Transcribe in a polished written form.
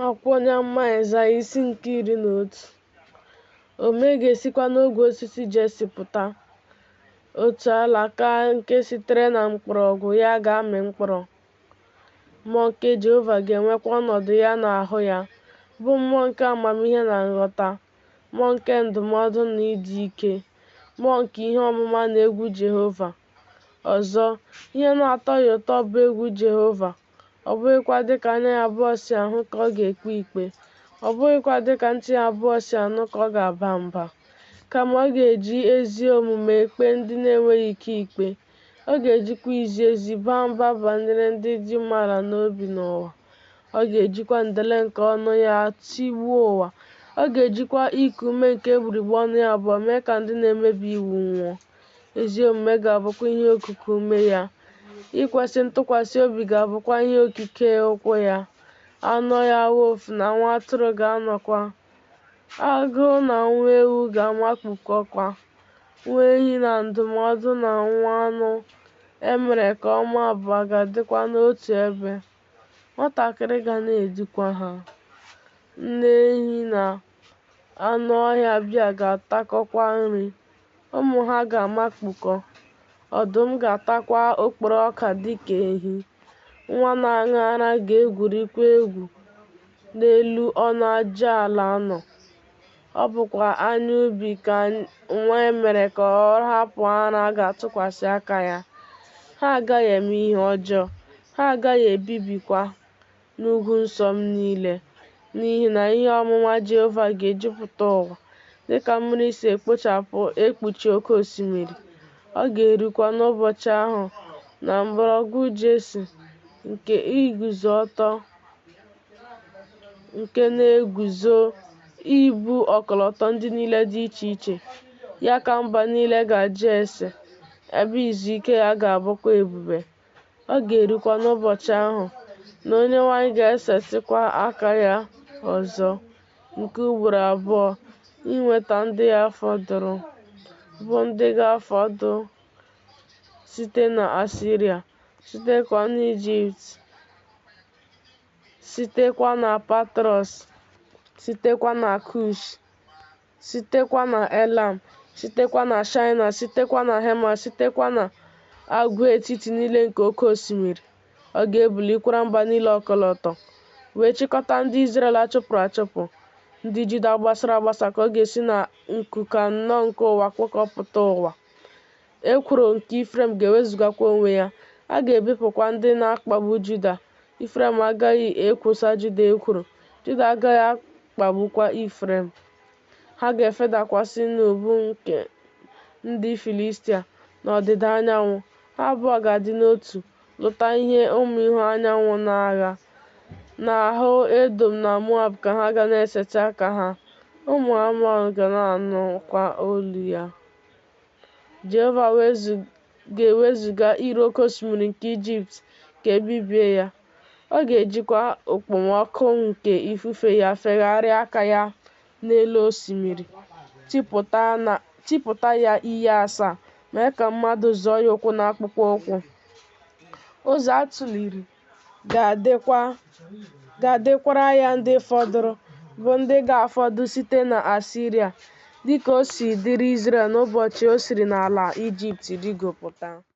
Akwụkwọ onye amụma Aịzaya isi nke 11. Ome ga-esikwa n'ogwe osisi Jesi pụta, otu alaka nke sitere na mkpọrọgwụ ya ga-amị mkpụrụ. Mmụọ nke Jehova ga-enwekwa ọnọdụ ya n'ahụ ya, bụ mmụọ nke amamihe na nghọta, mmụọ nke ndụmọdụ na ịdị ike, mmụọ nke ihe ọmụma na egwu Jehova. Ọzọ, ihe na-atọ ya ụtọ bụ egwu Jehova, ọ bụghịkwa dị ka anya ya abụọ si ahụ ka ọ ga-ekpe ikpe, ọ bụghịkwa dị ka ntị ya abụọ si anụ ka ọ ga-aba mba. Kama ọ ga-eji ezi omume kpee ndị na-enweghị ike ikpe, ọ ga-ejikwa izi ezi baa mba banyere ndị dị umeala n'obi n'ụwa. Ọ ga-ejikwa ndele nke ọnụ ya tigbuo ụwa, ọ ga-ejikwa iku ume nke egbugbere ọnụ ya abụọ mee ka ndị na-emebi iwu nwụọ. Ezi omume ga-abụkwa ihe okuku ume ya, ikwesị ntụkwasị obi ga-abụkwa ihe okike ụkwụ ya. Anụ ọhịa wolf na nwa atụrụ ga-anọkwa, agụ na nwa ewu ga-amakpukọkwa, nwa ehi na ndụmọdụ na nwa anụ e mere ka ọ maa abụba ga-adịkwa n'otu ebe, nwatakịrị ga na-edukwa ha. Nne ehi na anụ ọhịa bea ga-atakọkwa nri, ụmụ ha ga-amakpukọ, ọdụm ga-atakwa okporo ọka dị ka ehi, nwa na-aṅụ ara ga-egwurikwa egwu n'elu ọnụ ajịala anọ. Ọ bụkwa anya ubi ka nwa e mere ka ọ hapụ ara ga-atụkwasị aka ya. Ha agaghị eme ihe ọjọọ, ha agaghị ebibikwa n'ugwu nsọ m niile, n'ihi na ihe ọmụma Jehova ga-ejupụta ụwa, dị ka mmiri si ekpuchi oke osimiri. Ọ ga-erukwa n'ụbọchị ahụ na mgbọrọgwụ Jesi nke iguzo ọtọ nke na-eguzo ibu ọkọlọtọ ndị niile dị iche iche, ya ka mba niile ga-ajụ ase, ebe izu ike ya ga-abụkwa ebube. Ọ ga-erukwa n'ụbọchị ahụ na Onyenwe anyị ga-esetịkwa aka ya ọzọ nke ugboro abụọ inweta ndị ya fọdụrụ, bụ ndị ga-afọdụ site n'Asịrịa, sitekwa n'Ijipt, sitekwa na Patros, sitekwa na Kush, sitekwa na Elam, sitekwa na Shaịna, sitekwa na Hemat, sitekwa na agwaetiti niile nke oke osimiri. Ọ ga-ebulikwara mba niile ọkọlọtọ, wee chịkọta ndị Izrel a chụpụrụ achụpụ, ndị Juda gbasara agbasa ka ọ ga-esi na nkuku anọ nke ụwa kpokọpụta ụwa. Ekworo nke Ifrem ga-ewezugakwa onwe ya, a ga-ebipụkwa ndị na-akpagbu Juda. Ifrem agaghị ekwosa Juda ekworo, Juda agaghị akpagbukwa Ifrem. Ha ga-efedakwasị n'ubu nke ndị Filistia n'ọdịda anyanwụ. Ha abụọ ga-adị n'otu, lụta ihe ụmụ ihu anyanwụ n'agha. N'ahụ Edọm na Moab ka ha ga na-esetị aka ha, ụmụ Amọn ga na-anụkwa olu ya. Jehova ga-ewezuga iru oke osimiri nke Ijipt ka e bibie ya. Ọ ga-ejikwa okpomọkụ nke ifufe ya fegharịa aka ya n'elu osimiri, tipụta ya iyi asaa, mee ka mmadụ zọọ ya ụkwụ n'akpụkpọ ụkwụ. Ụzọ a tụliri ga-adịkwara ya ndị fọdụrụ, bụ ndị ga-afọdụ site n'Asịrịa, dị ka o si dịrị Izrel n'ụbọchị o siri n'ala Ijipt rịgopụta.